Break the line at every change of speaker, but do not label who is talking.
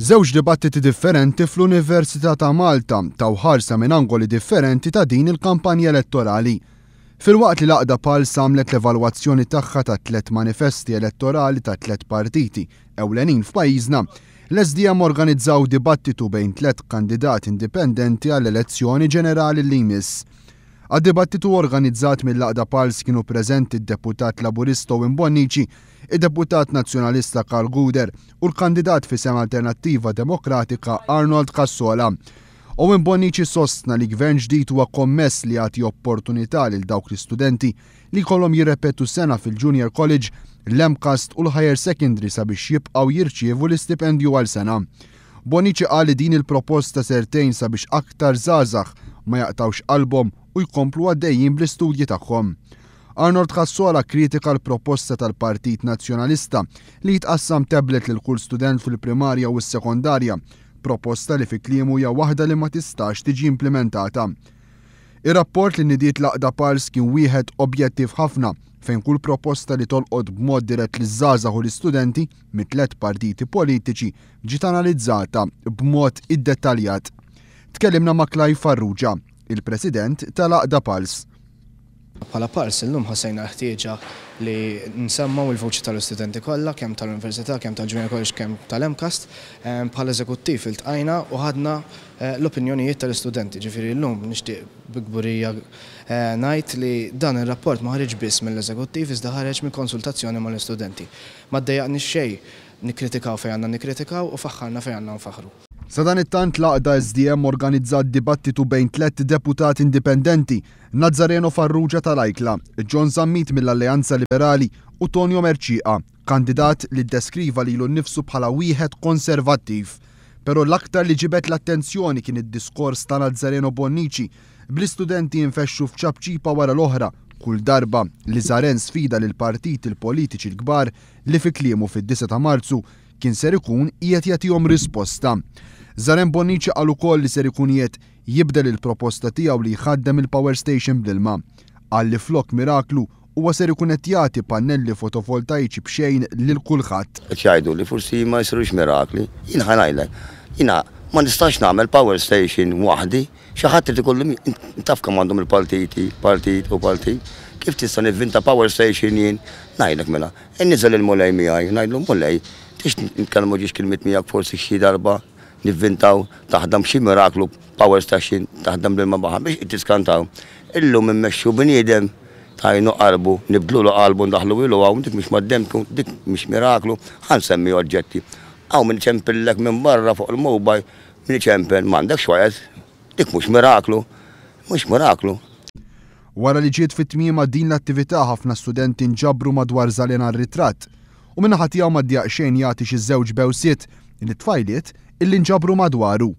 Żewġ dibattiti differenti fl-Università ta' Malta taw ħarsa minn angoli differenti ta' din il-kampanja elettorali. Filwaqt li l-għaqda Pulse għamlet l-evalwazzjoni tagħha tat-tlett manifesti elettorali tat-tlett partiti ewlenin f'pajjiżna, l-SDM organizzaw dibattitu bejn tlett kandidati indipendenti għall-elezzjoni ġenerali li jmiss. Għad-dibattitu organizzat mill-għaqda Pulse kienu preżenti d-Deputat Laburista Owen Bonnici, id-Deputat Nazzjonalista Karl Gouder u l-kandidat f'isem Alternattiva Demokratika Arnold Cassola. Owen Bonnici sostna li gvern ġdid huwa kommess li jagħti opportunità lil dawk l-istudenti li jkollhom jirrepetu sena fil-Junior College, l-MCAST u l-Higher Secondary sabiex jibqgħu jirċievu l-istipendju għal sena. Bonnici qal li din il-proposta ser tgħin sabiex aktar żgħażagħ ma jaqtgħux qalbhom u jkomplu għaddejjin bl-istudji tagħhom. Arnold Cassola kkritika l-proposta tal-Partit Nazzjonalista li jitqassam tablet lil kull student fil-primarja u s-sekondarja, proposta li fi kliemu hija waħda li ma tistax tiġi implimentata. Ir-rapport li nidiet l-għaqda Pulse kien wieħed objettiv ħafna fejn kull proposta li tolqot b'mod dirett liż-żgħażagħ u l-istudenti mit-tlett partiti politiċi ġiet analizzata b'mod iddettaljat. Tkellimna ma' Clive Farrugia, il-President tal-għaqda Pulse.
Bħala Pulse illum ħassejna l-ħtieġa li nsemmgħu l-vuċi tal-istudenti kollha, kemm tal-Università, kemm tal-Junior College, kemm tal-MCAST. Bħala eżekuttiv iltqajna u ħadna l-opinjonijiet tal-istudenti. Ġifieri llum nixtieq bi kburija ngħid li dan ir-rapport ma ħariġx biss mill-eżekuttiv iżda ħareġ minn konsultazzjoni mal-istudenti. Ma ddejjaqniex xejn nikkritikaw fejn għandna nikkritikaw u faħħarna fejn għandna nfaħħru.
Sadanittant l-għaqda SDM organizzat dibattitu bejn tlett deputati indipendenti, Nazzareno Farrugia tal-Ajkla, John Zammit mill-Alleanza Liberali u Tonio Mercieca, kandidat li ddeskriva lilu nnifsu bħala wieħed konservattiv. Però l-aktar li ġibed l-attenzjoni kien id-diskors ta' Nazzareno Bonnici, bl-istudenti jinfexxu f'ċapċipa wara l-oħra kull darba li Zaren sfida lill-partiti l-politiċi l-kbar li fi kliemu fid-disgħa ta' Marzu kien ser ikun qiegħed jagħtihom risposta. Zaren Bonnici qal ukoll li ser ikun qiegħed jibdel il-proposta tiegħu li jħaddem il-power station bl-ilma. Qal li flok miraklu huwa ser ikun qed jagħti pannelli fotovoltaiċi b'xejn lil kulħadd.
Qed jgħidu li forsi ma jsirux mirakli. Jien ħa ngħidlek, jiena ma nistax nagħmel power station waħdi, xi ħadd irid ikollu taf kemm għandhom il-partiti, partit u partit. Kif tista' nivvinta power station jien? Ngħidlek mela, Inniżel il-Mulej miegħi, ngħidlu, Mulej, tix nitkellmu ġiex kilmiet miegħek forsi xi darba nivvintaw taħdem xi miraklu power station taħdem bl-ilma baħar biex qed tiskantaw. Illum immexxu bniedem tajnu qalbu, nibdlulu qalbu ndaħħluhielu hawn, dik mhix mad-demm tkun, dik mhix miraklu, ħa nsemmi oġġetti. Hawn min iċempillek minn barra fuq il-mobile, min iċempel m'għandekx wires, dik mhux miraklu, mhux miraklu.
Wara li ġiet fi tmiemha din l-attività ħafna studenti nġabru madwar Zalen għar-ritratt u min-naħa tiegħu ma ddejjaq xejn jagħti xi żewġ bewsiet lit-tfajliet illi nġabru madwaru.